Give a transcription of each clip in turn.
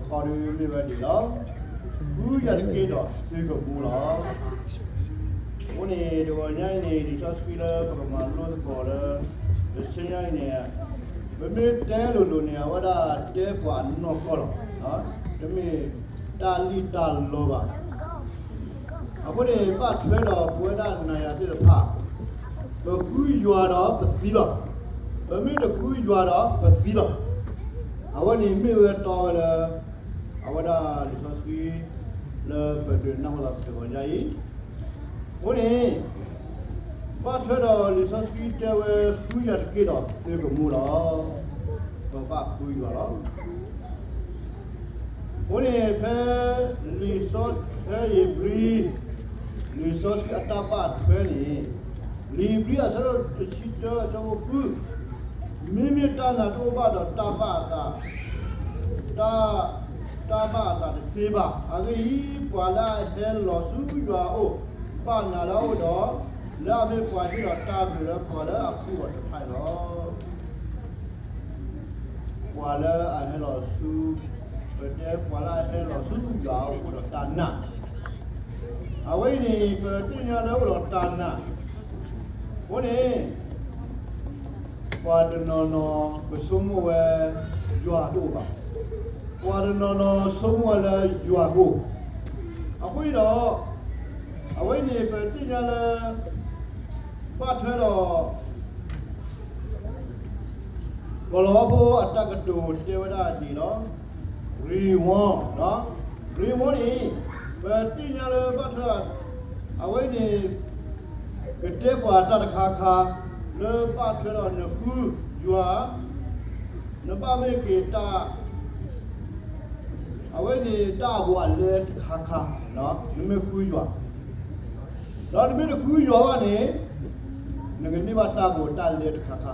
ခီဒုးမ့ၢ်ဝဲဒ်လီၤ. ဃုယၤတက့ၢ်ဒီးသုကမူလီၤ. အဃိန့ၣ် တဂီၤညါအံၤန့ၣ် လံာ်စီဆှံလၢပကမၤလိသကိးလၢ တဆၢညါအံၤန့ၣ် ပမ့ၢ်တဲလိၤလိၤန့ၣ် အဝဲဒၣ်တဲပှၤအနီၢ်ကီၢ်လီၤ. တမ့ၢ်တၢ်လံၣ်တၢ်လီဘၣ်. အဃိန့ၣ် ဘၣ်ထွဲဒီးပဝဲဒၣ်နၤယၤသ့ၣ်တဖၣ်, ပဃုယွၤဒီးပသံလီၤ. ပမ့ၢ်တဃုယွၤဒီးပသံလီၤ. အဝဲန့ၣ်မ့ၢ်ဝဲတီဝဲလၢ အဝဲဒၣ်လံာ်စီဆှံ လၢပဒုးနၢ်ဟူလီၤပတဂီၤညါအံၤ. အဃိန့ၣ် ဘၣ်ထွဲဒီးလံာ်စီဆှံတဲဝဲ ဃုယၤတက့ၢ်ဒီးသုကမူလီၤ. ပဘၣ်ဃုယွၤလီၤ. အဃိန့ၣ် ဖဲလံာ်စီဆှံ ဖဲဧ့ၤဘြံၤ လံာ်စီဆှံအတၢ်ဘၣ်ထွဲန့ၣ်, လံာ်ဧ့ၤဘြံၤအဆၢဒိၣ်တဆံတၢအဆၢဖိဃု, မ့မ့ၢ်တၢ်နာ်တအိၣ်ဘၣ်ဒီးတၢ်ဘၣ်အသး, တၢ်, တၢ်ဘၣ်အသးတသ့ဘၣ်. အဂ့ၢ်ဒ်အံၤ, ပှၤလၢအဟဲလီၤဆူယွၤအအိၣ် ဘၣ်နာ်လၢအအိၣ်ဒီး, လၢအမ့ၢ်ပှၤဟ့ၣ်ဒီးတၢ်ဘျုးလၢပှၤလၢအဃုအီၤတဖၣ်န့ၣ်လီၤ. ပှၤလၢအဟဲလီၤဆူ, ပတဲပှၤလၢအဟဲလီၤဆူယွၤအအိၣ်ဒီးတၢ်နာ်, အဝဲအံၤန့ၣ် ပသ့ၣ်ညါလၢအိၣ်ဒီးတၢ်နာ်. အဃိန့ၣ် ပှၤတနီၤနီၤကဆိကမိၣ်ဝဲ ယွၤတအိၣ်ဘၣ်. ပှၤတနီၤနီၤဆိကမိၣ်ဝဲလၢယွၤတအိၣ်. အဃိန့ၣ်ဒီး အဝဲအံၤန့ၣ် ပသ့ၣ်ညါလၢ ဘၣ်ထွဲဒီး ကီၤလၤဝါဖိအတၢ်ကတိၤတဲဝဲဒၣ်ဒ်အံၤလီၤ. ရံဝီ, ရံဝီန့ၣ် ပသ့ၣ်ညါလၢဘၣ်ထွဲ အဝဲန့ၣ် ကတဲပှၤတၢ်တခါခါ လၢဘၣ်ထွဲဒီးနဃုယွၤ, နဘၣ်မ့ၢ်က့ၤတၢ် အဝဲန့ၣ်တၢ်အဘူးအလဲတခါခါ, နမ့ၢ်ဃုယွၤ, ဒီးနမ့ၢ်တဃုယွၤဘၣ်န့ၣ် နကန့ၢ်ဘၣ်တၢ်ဘူးတၢ်လဲတခါခါ,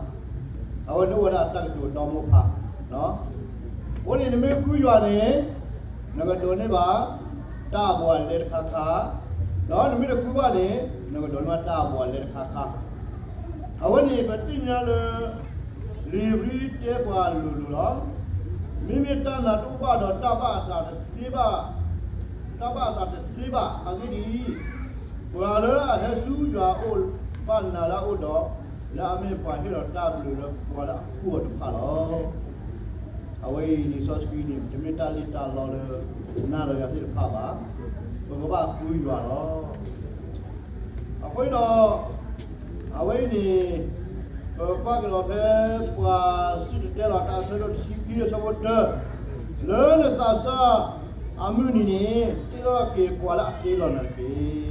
အဝဲန့ၣ်အိၣ်ဝဲဒၣ်တၢ်ကတိၤဒီမိၢ်ဖး, အဃိန့ၣ် နမ့ၢ်ဃုယွၤန့ၣ် နကဒိးန့ၢ်ဘၣ် တၢ်အဘူးအလဲတခါခါ, ဒီးနမ့ၢ်တဃုဘၣ်န့ၣ် နကဒိးန့ၢ်ဘၣ်တၢ်အဘူးအလဲတခါခါ. အဝဲန့ၣ် ပသ့ၣ်ညါလၢ လံာ်ဧ့ၤဘြံၤတဲပှၤလိၤလိၤလီၤ. မ့မ့ၢ်တၢ်နာ်တအိၣ်ဘၣ်ဒီးတၢ်ဘၣ်အသးတသ့ဘၣ်, တၢ်ဘၣ်အသးတသ့ဘၣ်. အဂ့ၢ်ဒ်အံၤ, ပှၤလၢအဟဲဆူယွၤအအိၣ် ဘၣ်နာ်လၢအအိၣ်ဒီး, လၢအမ့ၢ်ပှၤဟ့ၣ်ဒီးတၢ်ဘျုးလၢပှၤလၢအဃုအီၤတဖၣ်လီၤ. အဝဲအံၤလံာ်စီဆှံန့ၣ် တမ့ၢ်တၢ်လံၣ်တၢ်လီလၢ နၤဒီးယၤသ့ၣ်တဖၣ်ဘၣ်. ပကဘၣ်ဃုယွၤလီၤ. အဃိန့ၣ်ဒီး အဝဲအံၤန့ၣ် ပကွၢ်ကဒီးဖဲ ပှၤစံၣ်တဲၤတဲလီၤတၢ်အဆၢဒိၣ်တဆံခံအဆၢဖိတၢ, လၢနသးစၢ်အမုၢ်နံၤန့ၣ် သ့ၣ်နီၣ်ထီၣ်က့ၤပှၤလၢအတ့လီၤနၤတက့ၢ်.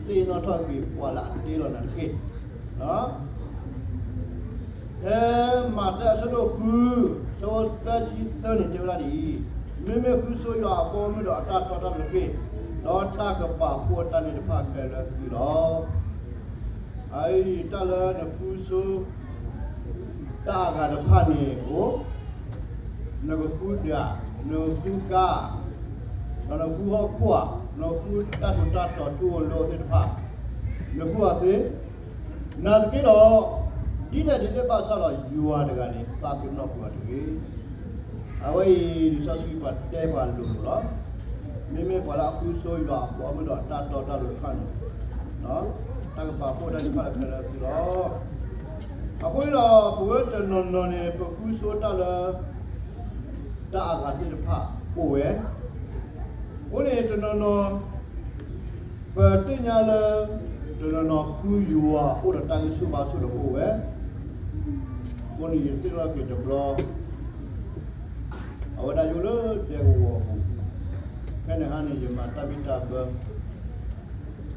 သ့ၣ်နီၣ်ထီၣ်က့ၤပှၤလၢအတ့လီၤနၤတက့ၢ်. ဖဲမးသဲအဆၢဒိၣ်ဃု အဆၢဖိသၢဆံသၢန့ၣ် တဲဝဲဒၣ်ဒ်အံၤ, မ့မ့ၢ်ဃုဆိယွၤအဘီအမုၢ်ဒီးအတၢ်တီတၢ်လိၤတက့ၢ်, ဒီးတၢ်ကပာ်ဖှိၣ်တၢ်န့ၣ်တဖၣ်ခဲလၢာ်သုလီၤ. အအံၤတၢ်လၢနဃုဆိ တၢ်အဂၤတဖၣ်န့ၣ်အိၣ်, နကဃုဒၣ်, နဃုကါ, ဒီးနဃုဟီၣ်ခိၣ်ဧါ, နဃုတၢ်ထူးတၢ်တီၤထူအိၣ်လိၤသ့ၣ်တဖၣ်, နဃုအီၤသ့, နာ်သက့ဒီး, ဒ်လဲၣ်ဒ်လဲၣ်ဘၣ်ဆၣ်ဒီးယွၤတဂၤန့ၣ် သးပ့ၤနီၣ်ကွံာ်အီၤတဂ့ၤ. အဝဲအံၤ လံာ်စီဆှံပှၤတဲပှၤလိၤလိၤလီၤ. မ့မ့ၢ်ပှၤလၢအဃုဆိယွၤအဘီအမုၢ်ဒီးတၢ်တီတၢ်လိၤတဖၣ်န့ၣ်, တၢ်ကပာ်ဖှိၣ်တၢ်န့ၣ်တဖၣ်လၢခဲလၢာ်သုလီၤ. အဃိန့ၣ်ဒီး ပဝဲတနီၤနီၤန့ၣ် ပဃုဆိတၢ်လၢ တၢ်အဂၤသ့ၣ်တဖၣ်အိၣ်ဝဲ. အဃိန့ၣ်တနီၤနီၤ ပသ့ၣ်ညါလၢ တနီၤနီၤဃုယွၤအိၣ်ဒီးတၢ်ဂံၢ်ဆူၣ်ဘါဆူၣ်ဒီးအိၣ်ဝဲ. အဃိန့ၣ်ယသ့ၣ်နီၣ်က့ၤတဘျီ အဝဲဒၣ်ယအိၣ်လၢဒဲကဝီၤအပူၤ, ဖဲန့ၣ်ဟါန့ၣ် ယမၤတၢ်ဘံၣ်တၢ်ဘၢ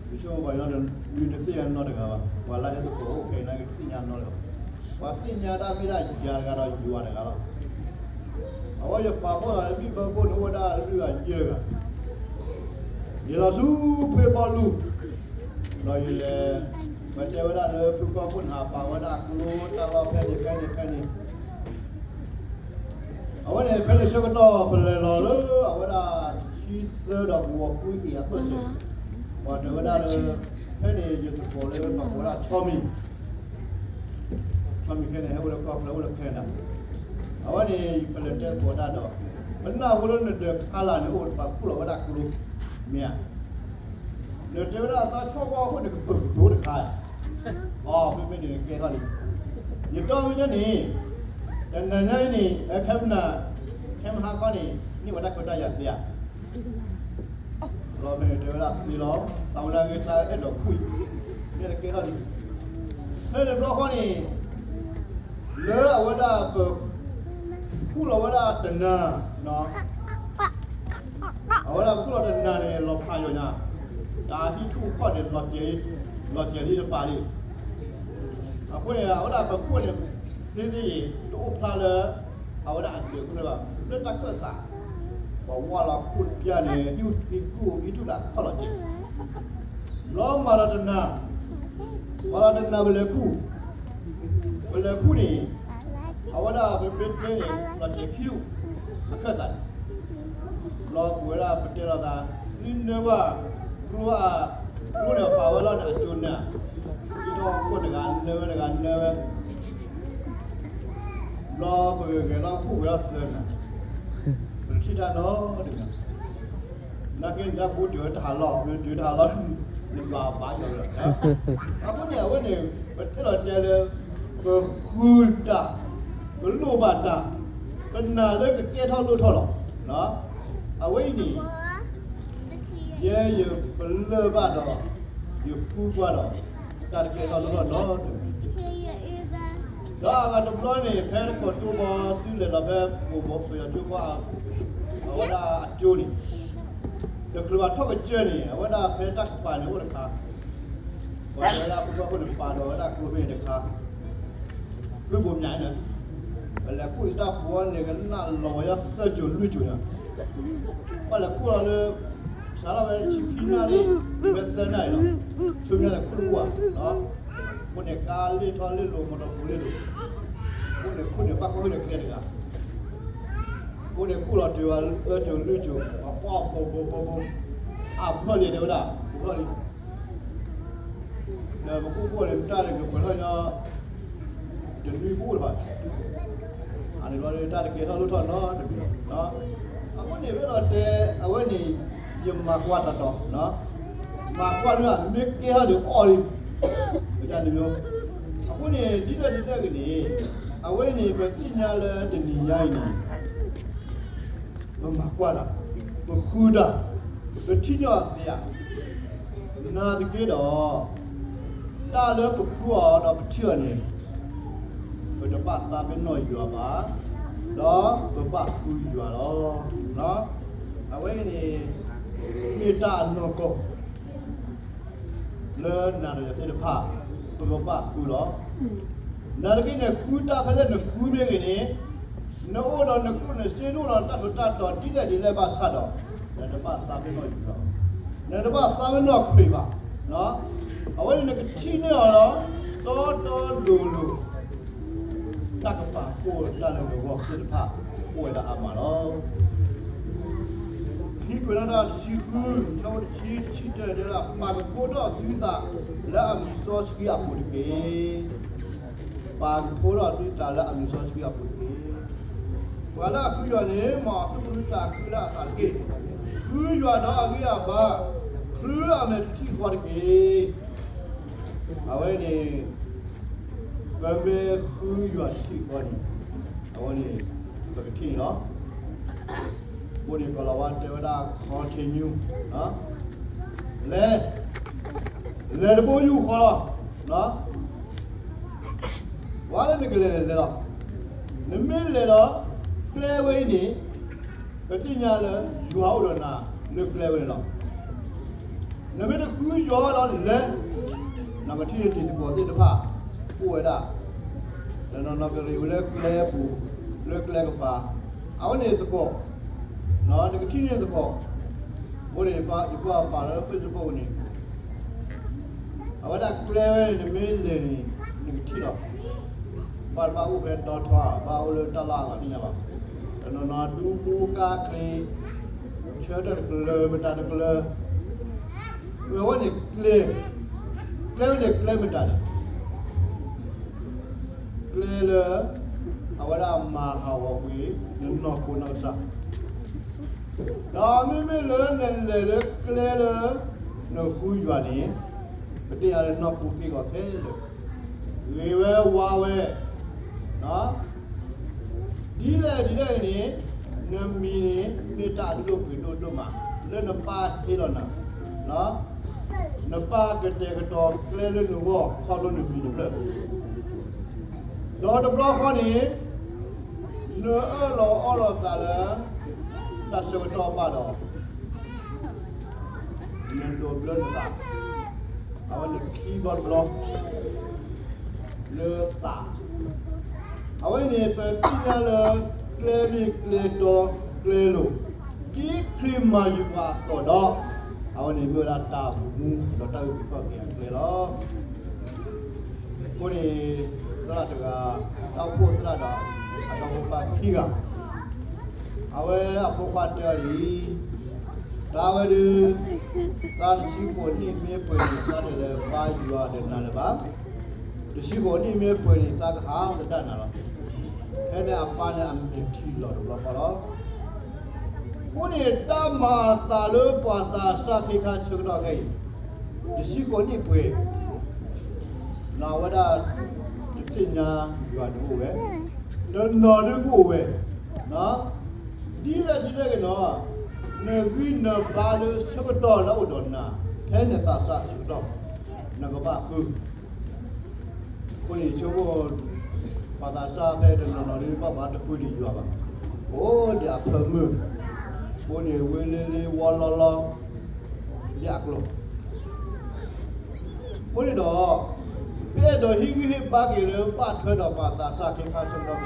ယဆိကမိၣ်ပှၤညီဒီး မ့ၢ်တသ့ၣ်ညါနီတဂၤဘၣ်, ပှၤလၢဟဲသကိးအိၣ်ခဲအံၤနာ်က့တသ့ၣ်ညါနီတဂၤဘၣ်. ပှၤသ့ၣ်ညါတၢ်မ့ၢ်ဒၣ်ယၤတဂၤဒီးယွၤတဂၤလီၤ. အဝဲယပာ်ဖှိၣ်လီၤလၢဘံၣ်ဘၢခိၣ်န့ၣ်အိၣ်ဝဲဒၣ်လွံၢ်ဂၤယဲၢ်ဂၤ, ယလီၤဆူဖှ့ဘီလူၤ, ဒီးယလဲၤ, ပတဲဝဲဒၣ်လၢဖုကီၢ်ခိၣ်န့ၣ် ပာ်ဝဲဒၣ်ကျိတၢ်လီၢ်ဖဲန့ၣ်ဖဲန့ၣ်ဖဲန့ၣ် အဝဲန့ၣ် ဖဲန့ၣ်ဆၢကတီၢ် ပလဲၤလီၤလၢအဝဲဒၣ် တဆံသၢဒီးကဝီၤဃုအ့ၣ်အဘၢၣ်စၢၤ, ပှၤတဲဝဲဒၣ်လၢ ဖဲန့ၣ်ယသကိးလၢပှၤကိးဝဲဒၣ်ဆီမံၤ, ဆီမံၤခဲန့ၣ် ဟဲအိၣ်လၢကီၢ်ချၢအိၣ်လၢ Canada, အဝဲန့ၣ် ပလဲၤတဲသကိးတၢ်ဒီး ပနၢ်ဟူလၢနဒၢးခါလၢ်န့ၣ်အိၣ် ပှၤခူၣ်လီၤဝဲဒၣ်ကျိ မ့ၢ်ဧါ. နတဲဝဲဒၣ်သးဆီၣ်ဘီအဃိန့ၣ် ကပၢၢ်ကပၢၢ်တခါဧါ. အီ မ့မ့ၢ်န့ၣ်ကဲထီၣ်လံ. ယတီမ့ၢ်ညါန့ၣ် တနၤညါအံၤန့ၣ် ခဲမနၤ ခဲမဟါခီန့ၣ် န့ၢ်ဝဲတၢ်ခွဲးတၢ်ယာ်သ့ဧါ. လီၤဖဲန့ၣ်တဲဝဲဒၣ်သ့လီၤ. သးဝဲဒၣ်ဂ့ၢ်တၢ်အဲၣ်ဒိးခူၣ်အံၤ မ့ၢ်တကဲထီၣ်လံ. ဖဲန့ၣ်တဘျီဃီန့ၣ် လၢအဝဲဒၣ်ပ ခူၣ်လီၤဝဲဒၣ်တနၤ အဝဲဒၣ်ခူၣ်လီၤတနၤန့ၣ် လီၤဖးယိာ်ညါ, တၢ်ဟံၣ်ထူၣ်ခီၣ်န့ၣ် လီၤစဲၤလံတပာ်လံ. အဃိန့ၣ် အဝဲဒၣ်ပခူၣ်န့ၣ် သ့သ့အံၤ တအိၣ်ဖျါလၢ အဝဲဒၣ်အဒၢးခူၣ်လၢၤဘၣ် လၢတၢ်ခၢၣ်သး, ပှၤဝါလီၤခူၣ်တပျၢ်န့ၣ် ဟံၣ်ထူၣ်ဟံၣ်ထူၣ်ဒၣ်ခီၣ်လီၤစဲၤ ဘျီမၤဒီးတနၤ, မၤဒီးတနၤပလဲၤခူၣ်, ပလဲၤခူၣ်န့ၣ် အဝဲဒၣ်ပမ့ၢ်တဲန့ၣ် လီၤစဲၤခံထူၣ် အခၢၣ်သးန့ၣ်, ဘျီပဝဲဒၣ်ပတဲလီၤသး သ့နၢဝဲ ကျိ ကျိန့ၣ်ပာ်ဝဲလီၤန့ၣ် အကၠိနၢ, ဒီးခိၣ်တဂၤနၢဝဲတဂၤနၢဝဲ ဘျီပဂဲၤဂဲၤလီၤခူၣ်ဝဲဒၣ်သၢနၤ, ပတထံၣ်တၢ်နီတမံၤ, နာ်က့န့ၣ်တၢ်ဘူတုၤဝဲတၢ်ဟးလီၢ် မ့ၢ်တုၤတၢ်ဟးလီၢ် နယွၤအဘါယွၤလီၤ. အဃိန့ၣ် အဝဲန့ၣ် ပတဲလီၤတဲလၢ ပဃုတၢ်, ပလိၣ်ဘၣ်တၢ်, ပနာ်လၢကကဲထီၣ်လိၣ်ထီၣ်လီၤ. အဝဲအံၤန့ၣ် ယဲယပလၢၢ်ဘၣ်ဒီး ယဃုကွၢ်ဒီး တၢ်တကဲထီၣ်လိၣ်ထီၣ်နီတမံၤ ဒီးအဂၤတဘျီန့ၣ် ဖဲတခီၣ်တိဘီသုလဲၤလီၤဖဲ ပယီၤကၠိဘီ အဝဲဒၣ်အကၠိန့ၣ် တချုးဘၣ်ထီၣ်ကစၢၢ်န့ၣ် အဝဲဒၣ်ဖဲတၢ်ကပၤန့ၣ်အိၣ်တခါ, ပှၤတဲဝဲဒၣ်ပှၤခိၣ်န့ၣ်ပာ်ဒီးဝဲဒၣ်ကျိဖဲန့ၣ်တခါ, ဖုဘိးမၠးန့ၣ် ပလဲၤခူၣ်သတၢ်ပူၤန့ၣ် ကနၣ်လီၤဝဲဒၣ်သၢစိၤလွံၢ်စိၤန့ၣ် ပှၤလဲၤခူၣ်လီၤလၢ စးထီၣ်ဝဲဆံခံနၣ်ရံၣ် တုၤဝဲသၢနၣ်ရံၣ်လီၤ. ဆူမဲာ်ညါလဲၤခူၣ်တပူၤဘၣ်, အဃိန့ၣ် ကါလ့ၣ်ထီၣ်လ့ၣ်လိၤ မီၣ်တီၣ်ဖိလ့ၣ်လိၤ, အဃိန့ၣ်ခူၣ်န့ၣ် ဘၣ်ကွၢ်ဃုာ်ဒီးကျဲတဂၤ, အဃိန့ၣ်ခူၣ်လီၤတုၤဝဲသၢစိၤလွံၢ်စိၤ ပှၤကွၢ်ဘိဘိဘိဘိ, အဖျီၣ်လံတဲဝဲဒၣ် ပဖျီၣ်လံ ဒီးပခိၣ်ဃိန့ၣ် တၢ်န့ၣ်ကပှဲၤထီၣ်ညီ တနွံပအိၣ်တဖၣ်, အန့ၣ်ဘျီတၢ်တကဲထီၣ်လိၣ်ထီၣ်နီတမံၤလီၤ. အဃိန့ၣ် ဖဲဒီးတဲ အဝဲန့ၣ် ယမၤကွၢ်တၢ်တီ, မၤကွၢ်ဒၣ် မ့ၢ်ကဲထီၣ်ဒံးအီၣ်လံ, တၢ်န့ၣ်မ့ၢ်, အဃိန့ၣ် ဒ်လဲၣ်ဒ်လဲၣ်ဂ့ၤန့ၣ် အဝဲန့ၣ် ပသ့ၣ်ညါလၢတနံၤညါအံၤန့ၣ် ပမၤကွၢ်တၢ်, ပဃုတၢ်, ပထံၣ်န့ၢ်အီၤသ့ဧါ. နာ်သက့ဒီး တၢ်လၢပဃုအီၤဒီးပထံၣ်အီၤန့ၣ် ပတဘၣ်သးပ့ၤနီၣ်ယွၤဘၣ်, ဒီးပဘၣ်ဃုယွၤလီၤ. အဝဲအံၤန့ၣ် မ့ၢ်တၢ်အနီၢ်ကီၢ် လၢနၤဒီးယၤသ့ၣ်တဖၣ် ပကဘၣ်ဃုလီၤ. နာ်သက့န့ၣ် ဃုတၢ်ဖဲလဲၣ်နဃုမ့ၢ်ဂ့ၤန့ၣ်, နအိၣ်ဒီးနကျိၣ်နစ့ နအိၣ်ဒီးနတၢ်ထူးတၢ်တီၤဒ်လဲၣ်ဒ်လဲၣ်ဘၣ်ဆၣ်ဒီး နတဘၣ်သးပ့ၤနီၣ်ယွၤ, နတဘၣ်သးပ့ၤနီၣ်ခရံာ်ဘၣ်. အဝဲန့ၣ်နကထံၣ်န့ၢ်အီၤလီၤ, တီတီလိၤလိၤ တၢ်ကပာ်ဖှိၣ်တၢ်လၢနဂီၢ်သ့ၣ်တဖၣ် အိၣ်ဝဲဒၣ်အါမးလီၤ. ခံကွဲးနီၣ်တၢ်တဆံဃု ဆၢဖိတဆံ တဆံတၢ တဲဝဲဒၣ် ပာ်ကဖီထီၣ်သုသးလၢအမံၤစီဆှံအပူၤတက့ၢ်. ပာ်ကဖီထီၣ်သုသးလၢအမံၤစီဆှံအပူၤတက့ၢ်. ပှၤလၢအဃုယွၤန့ၣ် မ်အသူၣ်ကဟုတၢ်ခုလၢအသးတက့ၢ်. ဃုယွၤဒီးအဂံၢ်အဘါ ချုးအမဲာ်တထံၣ်ဃီတက့ၢ်. အဝဲန့ၣ် ပမ့ၢ်ဃုယွၤတထံၣ်ဃီန့ၣ် အဝဲန့ၣ် ပကထံၣ်န့ၣ်လီၤ. အဃိန့ၣ် ကီၤလၤဝါတဲဝဲဒၣ် continue လဲၤ, လဲၤတဘိယူၢ်ဃီလီၤ. ပှၤလၢနကလဲၤလဲၤလီၤ. နမ့ၢ်လဲၤဒီး ကျဲဝဲအံၤန့ၣ် ပသ့ၣ်ညါလၢယွၤအိၣ်ဒီးနၤလၢကျဲဝဲန့ၣ်လီၤ. နမ့ၢ်တဃုယွၤဒီးလဲၤ, နကထံၣ်န့ၢ်တံၤသကိးသ့ၣ်တဖၣ် အိၣ်ဝဲဒၣ်, တနီၤနီၤကရံးဝဲလၢကျဲပူၤ လၢကျဲကပၤ, အဝဲန့ၣ်သကိး, နကထံၣ်န့ၢ်သကိး, အဃိန့ၣ် ယကွၢ်ပာ်လၢ Facebook န့ၣ် အဝဲဒၣ်ကျဲဝဲန့ၣ် နမ့ၢ်လဲၤန့ၣ် နကထံၣ်လီၤ. ဘၣ်တဘၣ်အိၣ်ဖဲတီထီဧါ, ဘၣ်အိၣ်လၢတၢ်လီၢ်အဂၤသ့ၣ်ညါဘၣ်. တနီၤနီၤဒူကိကါချ့, ဆၢထၢၣ်တကလၢၤ မတၤတကလၢၤ, အဝဲန့ၣ်ကျဲ, ကျဲဝဲန့ၣ်ကျဲမတၤန့ၣ် ကျဲလၢ အဝဲဒၣ်မၤဟးဂီၤကွံာ် နနီၢ်ခိနီၢ်ကစၢ်, ဒီးမ့မ့ၢ်လၢနလဲၤလၢကျဲလၢ နဃုယွၤန့ၣ်, ပသ့ၣ်ညါလၢနီၢ်ခိက့ၢ်ဂီၤခဲလၢာ်, ဂ့ၤဝဲဝါဝဲ, ဒ်လဲၣ်ဒ်လဲၣ်န့ၣ်, နမံၤန့ၣ် မ့ၢ်တၢ်အဒိၣ်ပှ့ၤဒိၣ်ဒိၣ်မး လၢနပၢ်ဟ့ၣ်လီၤနၤ, နပၢ်ကတဲာ်ကတီၤကျဲလၢနဂီၢ်ခီဖျိနမံၤတဖျၢၣ် ဒီးတဘျီဃီန့ၣ်, နအၢၣ်လီၤအီလီၤသးလၢ တၢ်ဆၢကတီၢ်ဘၣ်ဒီး, နဒိးဘျၢနသး, အဝဲန့ၣ်ခံဘျီတဘျီ လၢသး, အဝဲန့ၣ် ပသ့ၣ်ညါလၢ ကျဲမ့ၢ်ကျဲတီကျဲလိၤ, ဒ်ခရံာ်မၤယုၤပှၤအသိးဒီး, အဝဲန့ၣ်မ့ၢ်ဝဲဒၣ်တၢ်မူ ဒီးတၢ်အုၣ်က့ၤခီၣ်က့ၤအကျဲလီၤ. အဃိန့ၣ် သရၣ်တဂၤ, တၢ်အိၣ်ဖှိၣ်သရၣ်ဒီး အဒီဖိပၢ်ခံဂၤ, အဝဲအဖိခွါတဲအီၤဒ်အံၤ, တၢ်ဝဲဒၣ်, သးတဆံဃိးနံၣ်မ့ၢ်ပှဲၤန့ၣ် သးတလဲၤဘါယွၤဒီးနၤလၢၤဘၣ်. တဆံဃိးနံၣ်မ့ၢ်ပှဲၤန့ၣ် သးကဟးသဒၣ်နၤလီၤ. ဖဲန့ၣ်အပၢ်န့ၣ်အမဲာ်ထံလီၤတဘျီဃီလီၤ. အဃိန့ၣ် တၢ်မၤအသးလၢပှၤသးစၢ်ခ့ခါဆၢကတီၢ်ခဲအံၤ, တဆံဃိးနံၣ်ပှဲၤ, နဝဲဒၣ်, တသ့ၣ်ညါယွၤဒုအိၣ်ဝဲ, တနီၤဒုကအိၣ်ဝဲ, ဒ်လဲၣ်ဒ်လဲၣ်က့ၤနီၤ, နဂံၢ်နဘါလၢဆၢကတီၢ်လၢအအိၣ်ဒီးနၤ, ဖဲနသးစၢ်ဆၢကတီၢ်, နကဘၣ်ဃု အဃိန့ၣ်ဆိကမိၣ်, ပှၤသးစၢ်ဖဲတနီၤနီၤဒ်ဘၣ်ဘၣ်တဃုဒံးယွၤဘၣ်, အိၣ်ဒံးအဖၢမုၢ်, အဃိန့ၣ်ဝ့လ့လ့ဝီလီလီ, ဒ်အကျိၤ အဃိန့ၣ်ဒီး, ပအဲၣ်ဒိးဟ့ၣ်ဂံၢ်ဟ့ၣ်ဘါက့ၤလၢဘၣ်ထွဲဒီးပှၤသးစၢ်ခ့ခါဆၢကတီၢ်ခဲအံၤ,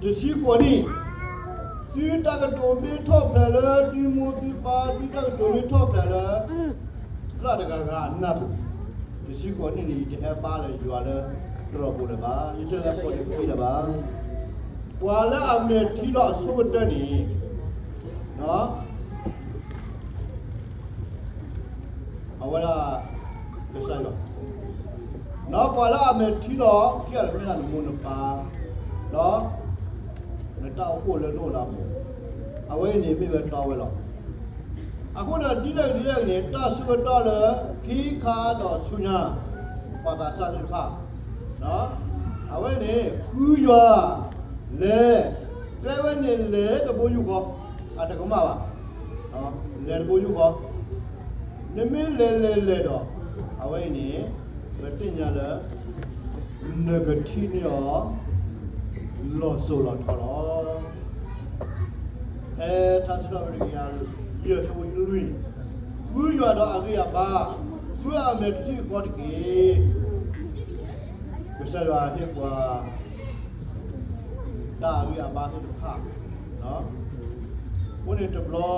တဆံဃိးနံၣ်, သုတၢ်ကတိၤမ့ၢ်ထီၣ်ဖျဲးလၢသုမိၢ်သုပၢ်, သုတၢ်ကတိၤမ့ၢ်ထီၣ်ဖျဲးလၢ သရၣ်တဂၤဂၤအနၢ်ပူၤ, တဆံဃိးနံၣ်န့ၣ် ယတဟဲဘါလၢယွၤလၢသရိာ်ပူၤလၢၤဘၣ်, ယတလဲၤပိာ်တံၤခံလၢၤဘၣ်. ပှၤလၢအမဲာ်ထံလီၤအဆိကတၢၢ်န့ၣ်, အဝဲဒၣ်, ကစၢ်ယွၤ, ဒီးပှၤလၢအမဲာ်ထံလီၤခံဂၤန့ၣ်မ့ၢ်ဒၣ်နမိၢ်နပၢ်, ဒီး နတၢ်အိၣ်ဖှိၣ်လၢနအိၣ်လၢအပူၤ, အဝဲအံၤန့ၣ်မ့ၢ်ဝဲတီဝဲလီၤ. အဃိန့ၣ်ဒ်လဲၣ်ဒ်လဲၣ်န့ၣ် တၢ်ဆၢကတီၢ်လၢခံခါဒီးဆူညါ, ပှၤသးစၢ်သ့ၣ်တဖၣ်, အဝဲန့ၣ် ဃုယွၤ, လဲၤ, ကျဲဝဲန့ၣ်လဲၤတဘိယူၢ်ဃီ, အတကမၣ်ဘၣ်, လဲၤတဘိယူၢ်ဃီ, နမ့ၢ်လဲၤလဲၤလဲၤဒီး, အဝဲအံၤန့ၣ်, ပသ့ၣ်ညါလၢ နကထံၣ်န့ၢ်အီၤ လီၤစိၤလီၤထီလီၤ. ဖဲထါစံးထီၣ်ပတြၢၤ ယဲၢ်ဆၢဖိလွံၢ်, ဃုယွၤဒီးအဂံၢ်အဘါ, ဃုအမဲာ်တထံၣ်ဃီတက့ၢ်. ကစၢ်ယွၤဟ့ၣ်ပှၤ တၢ်အဂံၢ်အဘါသ့ၣ်တဖၣ်, အဃိန့ၣ်တဘျီ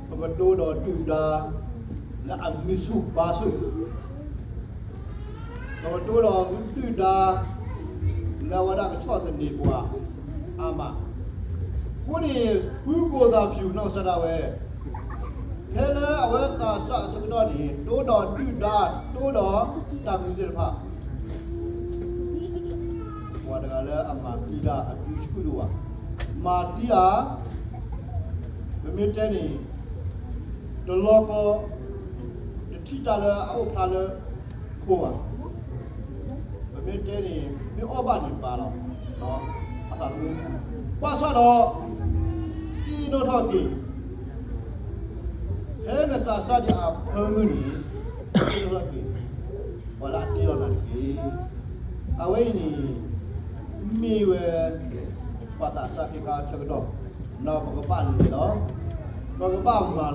ပကတိၤဒီးဒုၣ်ဒါ လၢအဂံၢ်ဆူၣ်ဘါဆူၣ်, ပကတိၤဒီးဒုၣ်ဒါ လၢအဝဲဒၣ်ကဆီၣ်သနံးပှၤအါမး, အဃိန့ၣ် ဃုကိၢ်သးဖၠူၣ်နီၢ်ကစၢ်ဒၣ်ဝဲ, ဖဲလၢအဝဲသးစၢ်အဆၢကတီၢ်န့ၣ် တိဒီးဒုၣ်ဒါ တိဒီးတၢ်မနုၤသ့ၣ်တဖၣ် ပှၤတဂၤလၢအမၤသံတၢ်အဒုဆူၣ်ဒိၣ်ဘၣ်, မၤသံတၢ်, ပမ့ၢ်တဲန့ၣ်, တလီၤကီ, တထံၣ်တၢ်လၢအအိၣ်ဖျါလၢခိဘၣ်, ပမ့ၢ်တဲန့ၣ် မ့ၢ်အီၣ်ဘၣ်န့ၣ်ဘၣ်လီၤ, အသးသမူ, ဘၣ်ဆၣ်ဒီး သ့ၣ်နီၣ်ထီၣ်က့ၤ ဖဲနသးစၢ်ဒံးအဖၢမုၢ်န့ၣ်, သ့ၣ်နီၣ်ထီၣ်က့ၤ ပှၤလၢအတ့လီၤနၤတက့ၢ်. အဝဲအံၤန့ၣ် မ့ၢ်ဝဲ ပှၤသးစၢ်ခ့ခါဆၢကတီၢ်, ဒီးပကဘၣ်လဲၤလီၤ, ပကဘၣ်မၤလီၤ,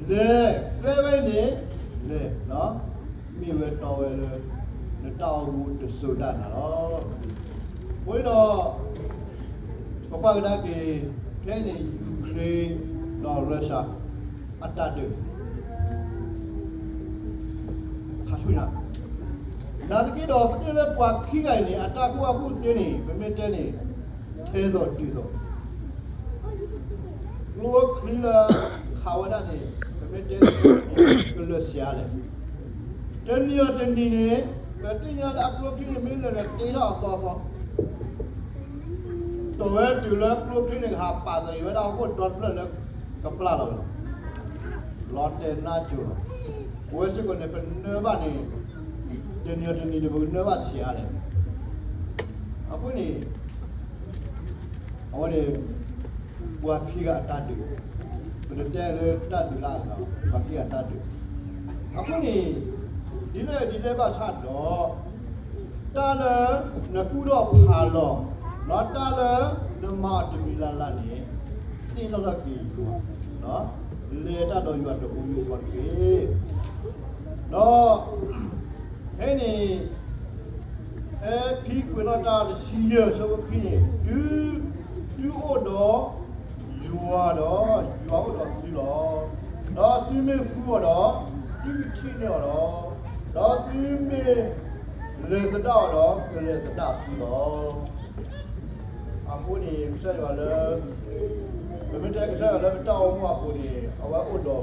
လဲၤ, ကျဲဝဲန့ၣ်, လဲၤ, မ့ၢ်ဝဲတီဝဲလၢ နတၢ်အိၣ်မူတစိၤဒၣ်နၤလီၤ. အဃိန့ၣ်ဒီး ပကွၢ်ကဒါက့ၤ ခဲအံၤန့ၣ် ယူၤခရ့ၣ် ဒီးရၢၡါ အတၢ်ဒုး ဟးဆူညါ, နာ်သက့ဒီး ပတဲလၢပှၤခံဂၤအံၤန့ၣ် အတၢ်ကူၣ်ဘၣ်ကူၣ်သ့န့ၣ် ပမ့ၢ်တဲန့ၣ် ထဲသိးတုၤသိး, ကျိချံလၢခးဝဲဒၣ်န့ၣ် ပမ့ၢ်တဲန့ၣ် ကလၢာ်ဆံးအါလဲၣ်. တနံၤအီၤတနံၤန့ၣ် ပသ့ၣ်ညါလၢအကျိချံန့ၣ် မ့ၢ်လၢာ်န့ၣ် တ့ထီၣ်အသီအသီ အဃိန့ၣ် တီၢ်ဝဲတုၤလၢကျိချံန့ၣ် ကဟးပာ်တရံးဝဲဒၣ်ဟီၣ်ခိၣ်ဒီတဖျၢၣ်လၢကပျၢ်လီၤဝဲလီၤ. လီၤတဲာ်နါစိၤလီၤ. ပဝဲစ့ၢ်ကီးန့ၣ် ပနၢဘၣ်န့ၣ် တနံၤအီၤတနံၤန့ၣ် ပကနၢဘၣ်ဆံးအါလဲၣ်. အဃိန့ၣ် အဝဲန့ၣ် ပှၤခံဂၤအတၢ်ဒုး, ပတတဲလၢတၢ်ဒုးလၢအဂၤ, ပှၤခံဂၤအတၢ်ဒုး. အဃိန့ၣ် ဒ်လဲၣ်ဒ်လဲၣ်ဘၣ်ဆၣ်ဒီး တၢ်လၢနကူၣ်ထီၣ်ဖးလီၤ, ဒီးတၢ်လၢနမၤအီၤတမံၤလၢ်လၢ်န့ၣ် သ့ၣ်နီၣ်ထီၣ်က့ၤယွၤ, လဲၤတၢ်ဒီးယွၤတဘိယူၢ်ဃီတက့ၢ်. ဒီး ဖဲန့ၣ် ဖဲခံကွဲးနီၣ်တၢ်တဆံယဲၢ် ဆၢဖိခံန့ၣ်, သု, သုအိၣ်ဒီးယွၤဒီး ယွၤအိၣ်ဒီးသုလီၤ. ဒီးသုမ့ၢ်ဃုအီၤဒီး သုကထံၣ်န့ၢ်အီၤလီၤ. ဒီးသုမ့ၢ်လဲၤသဒၣ်အီၤဒီး ကလဲၤသဒၣ်သုလီၤ. အဃိန့ၣ် ကစၢ်ယွၤလၢ ပမ့ၢ်တဲကစၢ်ယွၤလၢပတၢ်အိၣ်မူအပူၤန့ၣ် အဝဲအိၣ်ဒီး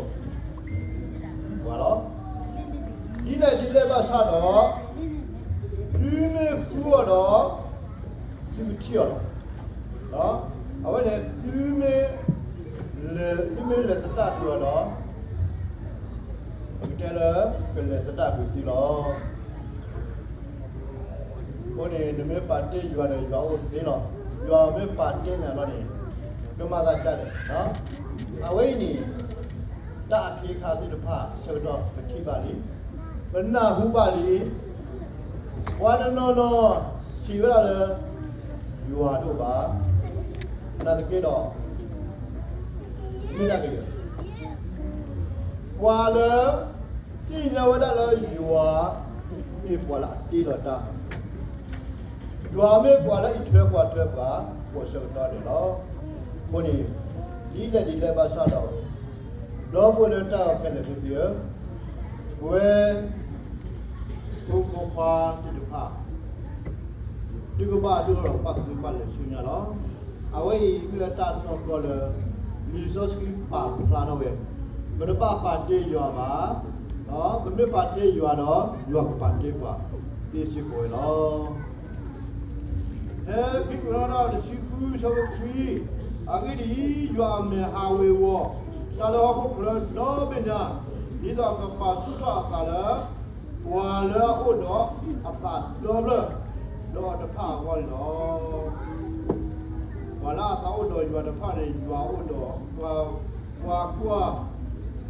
ပှၤလီၤ. ဒ်လဲၣ်ဒ်လဲၣ်ဘၣ်ဆၣ်ဒီး သုမ့ၢ်ဃုအီၤဒီး သုကထံၣ်အီၤလီၤ. အဝဲန့ၣ် သုမ့ၢ်လဲၤ, သုမ့ၢ်လဲၤသဒၣ်ကွံာ်အီၤဒီး ပကတဲလၢ ကလဲၤသဒၣ်ကွံာ်သုလီၤ. အဃိန့ၣ် နမ့ၢ်ပာ်တ့ၢ်ယွၤဒီး ယွၤအိၣ်သ့လီၤ. ယွၤမ့ၢ်ပာ်တ့ၢ်နၤလီၤန့ၣ် ကမၤသးဒ်လဲၣ်. အဝဲအံၤန့ၣ် တၢ်အခ့အခါသ့ၣ်တဖၣ်ဆၢကတီၢ်ပထံၣ်ဘၣ်လံ, ပနၢ်ဟူဘၣ်လံ, ပှၤတနီၤနီၤစံးဝဲဒၣ်လၢ ယွၤတအိၣ်ဘၣ်. နာ်သက့ဒီး မ့ၢ်ဒၣ်က့ၤ ပှၤလၢ သ့ၣ်ညါဝဲဒၣ်လၢယွၤ မ့ၢ်ပှၤလၢအတ့လီၤတၢ်, ယွၤမ့ၢ်ပှၤလၢအအံးထွဲကွၢ်ထွဲပှၤ ကိးဆၢကတီၢ်န့ၣ်လီၤ. အဃိန့ၣ် ဒ်လဲၣ်ဒ်လဲၣ်ဘၣ်ဆၣ်ဒီး ဒီပုၢ်ဝဲၢ်လၢတၢ်အဲၣ်ခဲလၢာ်သ့ၣ်ဧၢ, ပဝဲ ဖိဖိခွါသ့ၣ်တဖၣ် သုကဘၣ်ဒိၣ်ထီၣ်ဒီးပာ်သူၣ်ပာ်လၢာ်ဆူညါလီၤ. အဝဲအံၤမ့ၢ်ဝဲတၢ်နီၢ်ကီၢ်လၢ လံာ်စီဆှံပာ်ဖျါထီၣ်ဝဲ, ပတဘၣ်ပာ်တ့ၢ်ယွၤဘၣ်, ပမ့ၢ်ပာ်တ့ၢ်ယွၤဒီး ယွၤကပာ်တ့ၢ်ပှၤသ့စ့ၢ်ကီးဝဲလီၤ. ဖဲခံကွဲးနီၣ်တၢ်တဆံဃု ဆၢဖိခွံ, အဂ့ၢ်ဒ်အံၤ, ယွၤအမဲာ်ဟးဝ့ၤဝီၤ တၢ်လၢဟီၣ်ခိၣ်ချၢဒီဘ့ၣ်ညါ, ဒ်သိးအကပာ်ဆူၣ်ထီၣ်အသးလၢ ပှၤလၢအအိၣ်ဒီးအသးဒီဖျၢၣ်ဒီးအီၤတဖၣ်အဂီၢ်န့ၣ်လီၤ. ပှၤလၢအသးအိၣ်ဒီးယွၤတဖၣ်န့ၣ် ယွၤအိၣ်ဒီး ပှၤကွၢ်,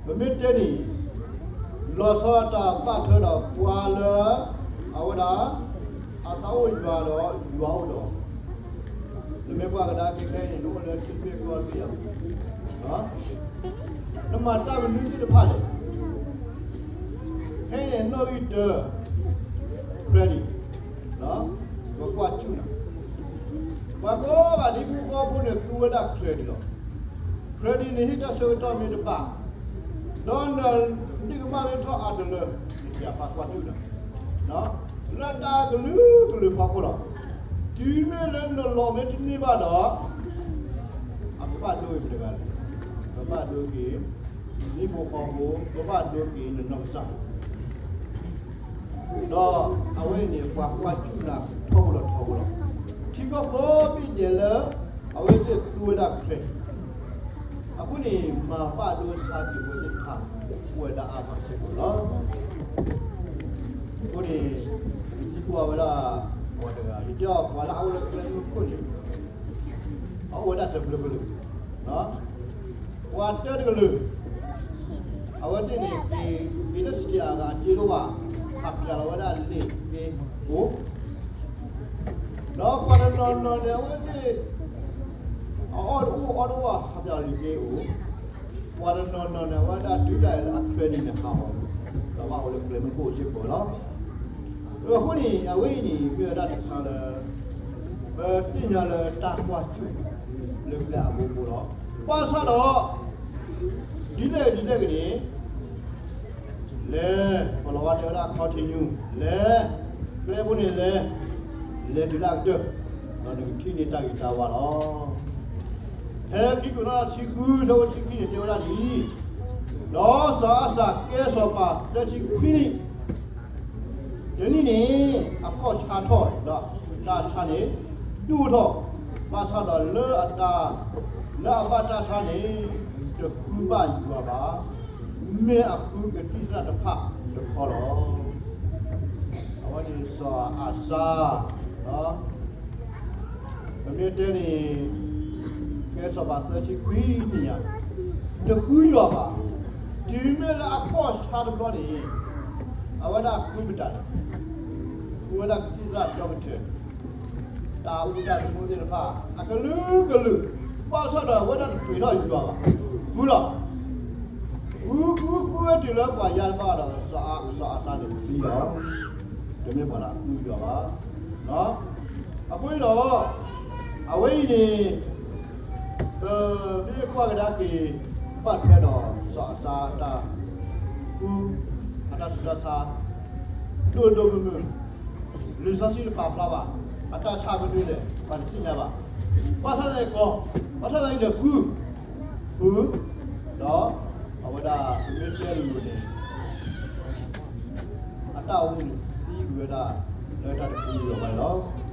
ပမ့ၢ်တဲန့ၣ် လီၤဆီအတၢ်ဘၣ်ထွဲဒီးပှၤလၢ အဝဲဒၣ် အသးအိၣ်ယွၤဒီးယွၤအိၣ်ဒီး နမ့ၢ်ကွၢ်ကဒါက့ၤခဲအံၤန့ၣ် နအိၣ်လၢထံတဘ့ၣ်ကီၢ်တဘ့ၣ်ဧါ, နမၤတၢ်မနုၤသ့ၣ်တဖၣ်လဲၣ်. ခဲအံၤန့ၣ် နီၣ်ဂံၢ်တၢ credit ပကွၢ်စူၣ်နၤ, ပှၤကိးဂၤဒ်ဟံၣ်ဖိဃီဖိန့ၣ် သူဝဲဒၣ် credit လီၤ. credit န့ၣ် ဟ့ၣ်တၢ်ဆၢကတီၢ်မ့ၢ်တဘၣ်, ဒီးနဒ့ၣ်ကမၣ်မ့ၢ်ထီၣ်အါတလၢ နကပာ်ကွၢ်စူၣ်နၤ လၢတၢ်ကလုာ်ကလုာ်ဖီခိၣ်လီၤ. တုၤမ့ၢ်လၢနလီၤမ့ၢ်တန့ၢ်ဘၣ်ဒီး အကဘၣ်ဒိက့ၤပှၤတဂၤလဲၣ်, ကဘၣ်ဒိက့ၤ ဟံၣ်ဖိဃီဖိ, ကဘၣ်ဒိက့ၤနနီၢ်ကစၢ် ဒီးအဝဲအံၤန့ၣ် ပှၤကွၢ်စူၣ်နၤထီဘိလီၤထီဘိလီၤ. ထံကီၢ်ကိးဘ့ၣ်ဒဲးလၢ အဝဲသ့ၣ်သူဝဲဒၣ် credit အဃိန့ၣ် မၤဘၣ်ဒိဆါက့ၤဝဲသ့ၣ်တဖၣ် အိၣ်ဝဲဒၣ်အါမးစ့ၢ်ကီးလီၤ. အဃိန့ၣ် ယသံကွၢ်ဝဲဒၣ် ပှၤတဂၤ ယတဲအီၤ ပှၤလၢအအိၣ်လၢကျဲမုၢ်ခိၣ်န့ၣ် အအိၣ်ဝဲဒၣ်တဘျုးကလုာ်, ပှၤတၢတကလုာ် အဝဲသ့ၣ်န့ၣ် က့ၤလၢ state အဂၤ အစ့ဒိၣ်ဘၣ်, ဟးပၠးလီၤဝဲဒၣ်လံာ်က့အိၣ်, ဒီးပှၤတနီၤနီၤန့ၣ် အဝဲသ့ၣ် အအီၣ်တအိၣ်အီတအိၣ် ဟးပၠးလံာ်က့အိၣ်, ပှၤတနီၤနီၤန့ၣ် အဝဲဒၣ်တုၤဒၣ်လဲာ်လၢအ credit န့ၣ်ဟးဂီၤ ဒီးဘၣ်အိၣ်လၢကျဲမုၢ်ခိၣ်စ့ၢ်ကီးလီၤ. အဃိန့ၣ် အဝဲအံၤန့ၣ် မ့ၢ်ဝဲဒၣ်တခါလၢ ပသ့ၣ်ညါလၢတၢ်ကွၢ်စူၣ်လၢကျဲအဘိဘိလီၤ. ဘၣ်ဆၣ်ဒီး ဒ်လဲၣ်ဒ်လဲၣ်ဂ့ၤန့ၣ် လဲၤ, ပလီၤဝါတဲဝဲဒၣ် continue လဲၤ, ကျဲဘိန့ၣ်လဲၤ, လဲၤတုၤလၢအကတၢၢ် ဒီးနကထံၣ်န့ၢ်တၢ်ဂ့ၤတၢ်ဝါလီၤ. ဖဲခံကွဲးနီၣ်တၢ်တဆံဃု ဆၢဖိတဆံခံန့ၣ် တဲဝဲဒၣ်ဒ်အံၤ, ဒီးစီၤအၤစၢ်ကဲစီၤပၤသၢဆံခွံနံၣ်, တနံၣ်န့ၣ် အခီၣ်ဆါထီၣ်ဒီးတၢ်ဆါန့ၣ် ဒိၣ်ထီၣ်, ဘၣ်ဆၣ်ဒီးလၢအတၢ်, လၢအဘၣ်တၢ်ဆါန့ၣ် တဃုဘၣ်ယွၤဘၣ်, မ့ၢ်အဃုကသံၣ်သရၣ်တဖၣ်တခီလီၤ. အဝဲန့ၣ်စီၤအၤစါ, ပမ့ၢ်တဲန့ၣ် ကဲစီၤပၤသၢဆံခွံနံၣ်ညါ, တဃုယွၤဘၣ်. တုၤမ့ၢ်လၢအခီၣ်ဆါတဘျီန့ၣ် အဝဲဒၣ်ဃုမတၤလဲၣ်, ဃုဝဲဒၣ်ကသံၣ်သရၣ်ဒီကထၢၣ် တၢ်အူတၢ်သမူသ့ၣ်တဖၣ် အကလုာ်ကလုာ်, ဘၣ်ဆၣ်ဒီးအဝဲဒၣ်တပှ့ၤထီၣ်ယွၤဘၣ်, ဃုလီၤ. ဃုဃုဃုဝဲတုၤလၢပှၤယါတဘၣ်ဒီး စီၤအၤစါန့ၣ်သံလီၤ. တမ့ၢ်ပှၤလၢအဃုယွၤဘၣ်. အဃိန့ၣ်ဒီး အဝဲအံၤန့ၣ် ပမ့ၢ်ကွၢ်ကဒါက့ၤ ဘၣ်ထွဲဒီးစီၤအၤစါအတၢ်ဃု အတၢ်ဆူးတၢ်ဆါ ဒိၣ်ဒိၣ်မုၢ်မုၢ်, လံာ်စီဆှံတပာ်ဖျါဘၣ်, အတၢ်ဆါမနုၤလဲၣ် ပှၤတသ့ၣ်ညါဘၣ်. ဘၣ်ဆၣ်န့ၣ်ကီး, ဘၣ်ဆၣ်န့ၣ်ဒီးဃု, ဃု, ဒီးအဝဲဒၣ်ပမ့ၢ်တဲလိၤလိၤန့ၣ် အတၢ်အိၣ်မူန့ၣ်သံကွံာ်ဝဲဒၣ် လၢတၢ်တဃုယွၤဘၣ်န့ၣ်လီၤ.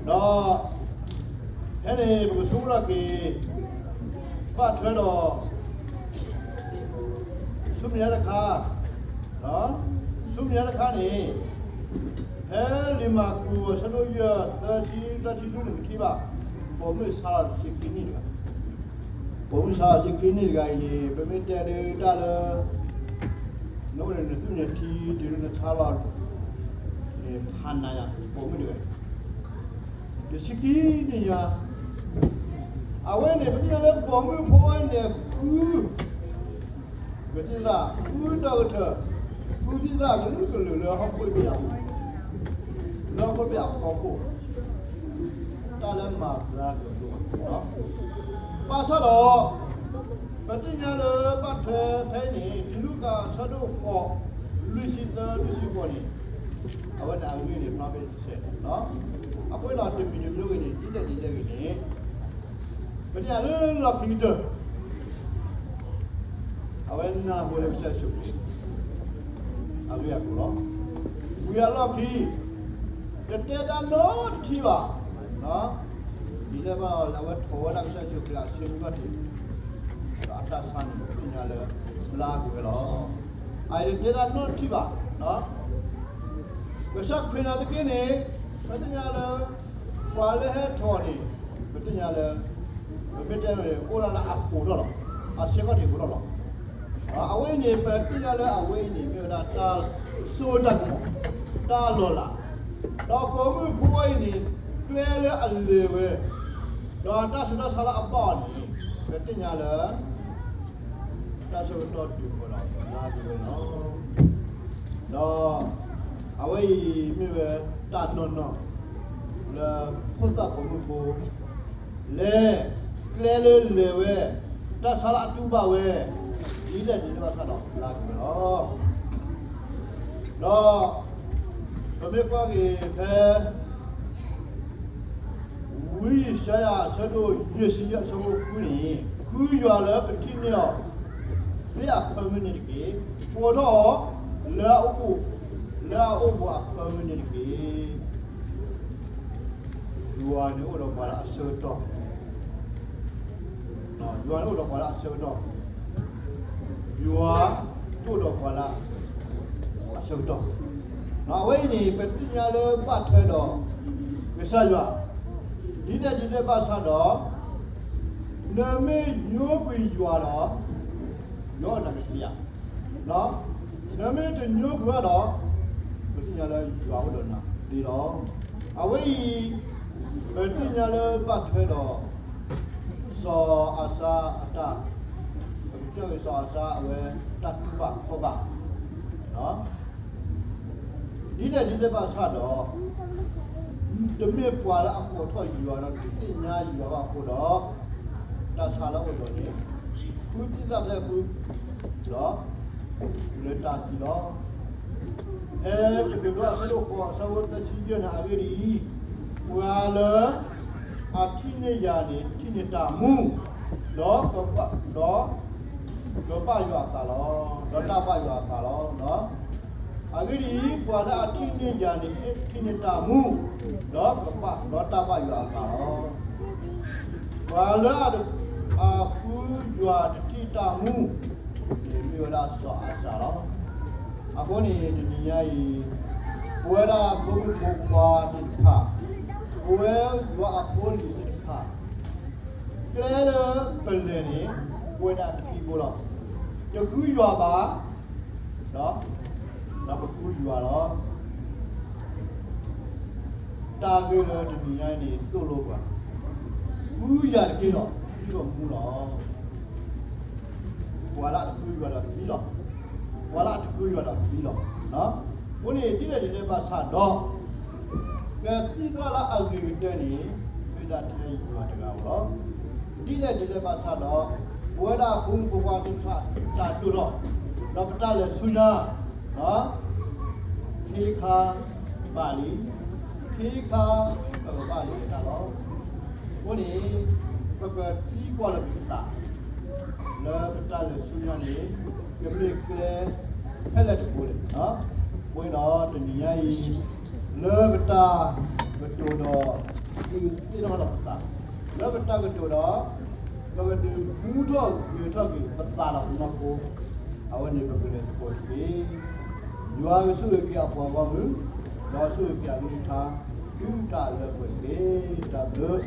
ဒီးဖဲန့ၣ်ပကဆိကမိၣ်ထီၣ်က့ၤ ဘၣ်ထွဲဒီး ဆူမဲာ်ညါတခါ, ဆူမဲာ်ညါတခါန့ၣ် ဖဲလံာ်မၢ်ကူးအဆၢဒိၣ်ယဲၢ် သၢဆံ သၢဆံလွံၢ်န့ၣ် ပထံၣ်ဘၣ် ပိာ်မုၣ်ဆါလီၤတဆံခံနံၣ်တဂၤ, ပိာ်မုၣ်ဆါလီၤတဆံခံနံၣ်တဂၤအံၤန့ၣ် ပမ့ၢ်တဲဒုးတၢ်လၢ နအိၣ်န့ၣ် နသူၣ်နထံတုၤလၢနဆါလီၤ ဖးနးယၤ ပိာ်မုၣ်တဂၤအံၤ တဆံခံနံၣ်ညါ, အဝဲန့ၣ် ပသ့ၣ်ညါလၢပိာ်မုၣ်ဖိဝဲန့ၣ်ဃု ကသံၣ်သရၣ် ဃုဒီကထၢၣ်, ဃုသံၣ်သရၣ်ကလုာ်ကလုာ်လၢဟီၣ်ခိၣ်တဘ့ၣ်အပူၤ, လၢဟီၣ်ခိၣ်တဘ့ၣ်အဖီခိၣ်, တၢ်လၢမၤဘျါကဒိၣ်ဘၣ်, ဘၣ်ဆၣ်ဒီး ပသ့ၣ်ညါလၢဘၣ်ထွဲဖဲအံၤန့ၣ် လူၤကၣ်အဆၢဒိၣ်ဃိး လွံၢ်ဆံသၢ လွံၢ်ဆံဃိးန့ၣ် အဝဲန့ၣ်အဂ့ၢ်န့ၣ် ဖျါဖဲတစဲး, အဃိန့ၣ် တမံၤတမံၤဂ့ၤန့ၣ် ဒ်လဲၣ်ဒ်လဲၣ်ဂ့ၤန့ၣ် ပသ့ၣ်ညါလၢလီၢ်ခံကတၢၢ် အဝဲနၢ်ဟူလၢကစၢ်ယ့ၣ်ၡူးခရံာ် အဂ့ၢ်အကျိၤလီၤ. ဝံၤအလီၢ်ခံ တတဲတၢ်နီတထံၣ်ဘၣ်, ဒ်လဲၣ်ဘၣ်အဝဲထီၣ်ဝဲဒၣ်ကစၢ်ယ့ၣ်ၡူးခရံာ်အဆ့ကၤထံး, ဒီးအတၢ်ဆါန့ၣ် ပသ့ၣ်ညါလၢဘျါက့ၤဝဲလီၤ. အအံၤတတဲတၢ်နီတထံၣ်ဘၣ်, ကစၢ်ခရံာ်နာ်သက့န့ၣ် ပသ့ၣ်ညါလၢ ပှၤလၢဟဲထီၣ်န့ၣ် ပသ့ၣ်ညါလၢ ပမ့ၢ်တဲန့ၣ် အိၣ်ဒၣ်လၢအခိၣ်ထီၣ်လီၤ, အဆ့ကၤထံးခိၣ်ထီၣ်လီၤ. အဝဲအံၤန့ၣ် ပသ့ၣ်ညါလၢအဝဲအံၤန့ၣ် မ့ၢ်ဝဲဒၣ်တၢ်စိတၢ်ကမီၤ, တၢ်လီၤလး, ဒီးပိာ်မုၣ်ဖိအံၤန့ၣ် ကျဲလၢအလဲၤဝဲ, ဒီးတၢ်ဆူးတၢ်ဆါလၢအဘၣ်အီၤန့ၣ် ပသ့ၣ်ညါလၢ တၢ်ဆၢကတီၢ်တုၤဃီၤဒီး ဘျါက့ၤဝဲလီၤ. ဒီးအဝဲအံၤမ့ၢ်ဝဲတၢ်နီၢ်နီၢ် လၢဖိသၣ်ပိာ်မုၣ်ဖိ လဲၤကျဲလၢလဲၤဝဲ, တၢ်ဆါလၢအတူၢ်ဘၣ်ဝဲ ဒ်လဲၣ်ဒ်လဲၣ်ဘၣ်ဆၣ်ဒီး ဘျါက့ၤဝဲလီၤ. ဒီးပမ့ၢ်ကွၢ်က့ၤဖဲ ဝံယၡါယၤအဆၢဒိၣ်ယဲၢ်ဆံယဲၢ်အဆၢဖိဃုန့ၣ်, ဃုယွၤလၢပထံၣ်န့ၢ်အီၤသ့အဖၢမုၢ်န့ၣ်တက့ၢ်. ကိးထီၣ်အီၤလၢအအိၣ်, လၢအအိၣ်ဘူးအဖၢမုၢ်န့ၣ်တက့ၢ်. ယွၤန့ၣ်အိၣ်ဒီးပှၤလၢအဆၢကတီၢ် ယွၤန့ၣ်အိၣ်ဒီးပှၤလၢအဆၢကတီၢ်, ယွၤတအိၣ်ဒီးပှၤလၢအဆၢကတီၢ်. အဝဲအံၤန့ၣ် ပသ့ၣ်ညါလၢဘၣ်ထွဲဒီး ကစၢ်ယွၤ, ဒ်လဲၣ်ဒ်လဲၣ်ဘၣ်ဆၣ်ဒီး နမ့ၢ်ညိကွံာ်ယွၤဒီး ယွၤအိၣ်ဒီးနၤသ့ဧါ. နမ့ၢ်တညိကွံာ်ဘၣ်ဒီး ပသ့ၣ်ညါလၢယွၤအိၣ်ဒီးနၤသ့လီၤ. အဝဲအံၤ ပသ့ၣ်ညါလၢဘၣ်ထွဲဒီး စီၤအၤစါအတၢ်, ပကတဲစီၤအၤစါအဝဲတၢ်တူၢ်ဘၣ်ခီၣ်ဘၣ် ဒ်လဲၣ်ဒ်လဲၣ်ဘၣ်ဆၣ်ဒီး တမ့ၢ်ပှၤလၢအကိးထီၣ်ယွၤဒီးတသ့ၣ်ညါယွၤဘၣ်အဃိဒီး တၢ်ဆါလၢအအိၣ်ဒီးန့ၣ် ဃုသံၣ်သရၣ်ဖဲဃု ဒီး တုၤလၢတၢ်သံလီၤ. ဖဲယကဒိအဆၢဒိၣ်ဃိးအဆၢဖိသၢဆံယဲၢ်န့ၣ် အဂ့ၢ်ဒ်အံၤ, ပှၤလၢအထံၣ်န့ၢ်ယၤန့ၣ် ထံၣ်န့ၢ်တၢ်မူ, ဒီးကဘၣ်, ဒီးကဘၣ်ယွၤအသးလီၤ. ဒီးတၢ်ဘၣ်ယွၤအသးလီၤ. အဂ့ၢ်ဒ်အံၤ, ပှၤလၢအထံၣ်န့ၢ်ယၤန့ၣ် ထံၣ်န့ၢ်တၢ်မူ, ဒီးကဘၣ်ဒီးတၢ်ဘၣ်ယွၤအသးလီၤ. ပှၤလၢအ, အဃုယွၤတထံၣ်တၢ်မူန့ၣ် မ့ၢ်ဝဲဒၣ်စီၤအၤစၢ်လီၤ. အဃိန့ၣ် တနံၤညါအံၤ, ပဝဲဒၣ်ဖိမုၣ်ဖိခွါသ့ၣ်တဖၣ်, ပဝဲယွၤအဖိအလံၤသ့ၣ်တဖၣ်, ကျဲလၢပလဲၤန့ၣ် ပဝဲဒၣ်ခံဘိလီၤ. တဃုယွၤဘၣ်, ဒီးပဃုယွၤလီၤ. တၢ်ဂ့ၢ်လၢတနံၤညါအံၤန့ၣ် သိၣ်လိပှၤ, ဃုယွၤတက့ၢ်ဒီး သုကမူလီၤ. ပှၤလၢအတဃုယွၤဒီးသံလီၤ. ပှၤလၢအတဃုယွၤဒီးသံလီၤ. အဃိန့ၣ် ဒ်လဲၣ်ဒ်လဲၣ်ဘၣ်ဆၣ်ဒီး, ကသံၣ်သရၣ်လၢအဂ့ၤကတၢၢ်န့ၣ် မ့ၢ်ဒၣ်ထဲယွၤတဂၤဧိၤလီၤ. ဒ်လဲၣ်ဒ်လဲၣ်ဘၣ်ဆၣ်ဒီး, ပဝဲဒၣ်ဖိမုၣ်ဖိခွါသ့ၣ်တဖၣ်တၢ်ဒိၣ်ထီၣ်, ဒီးပတၢ်လဲၤဆူညါ, ခ့ခါဘၣ်လံ, ခ့ခါပကဘၣ်လဲၤတၢ်လီၤ. အဃိန့ၣ်, ပကသံကွၢ်လၢပသး လၢပတၢ်လဲၤဆူညါန့ၣ် ကမ့ၢ်ကျဲဖဲလဲၣ်တဘိလဲၣ်. အဃိန့ၣ်ဒီးတနံၤညါအံၤ, လၢပတၢ်ကတိၤဒီး ဒုးသ့ၣ်နီၣ်ထီၣ်ပသး, လၢပတၢ်ကတိၤဒီး ပကဒုးမူထီၣ်ဂဲၤထီၣ်က့ၤပသးဒီးပနီၢ်ခိ, အဝဲန့ၣ်ပကလဲၤသကိးတက့ၢ်. ယွၤကဆိၣ်ဂ့ၤက့ၤအပှၤဂီၢ်မုၢ်, ဒီးဆိၣ်ဂ့ၤက့ၤအကလုၢ်ကထါ တုၤတၢ်လၢပှဲၤတက့ၢ်. တၢ်ဘျုး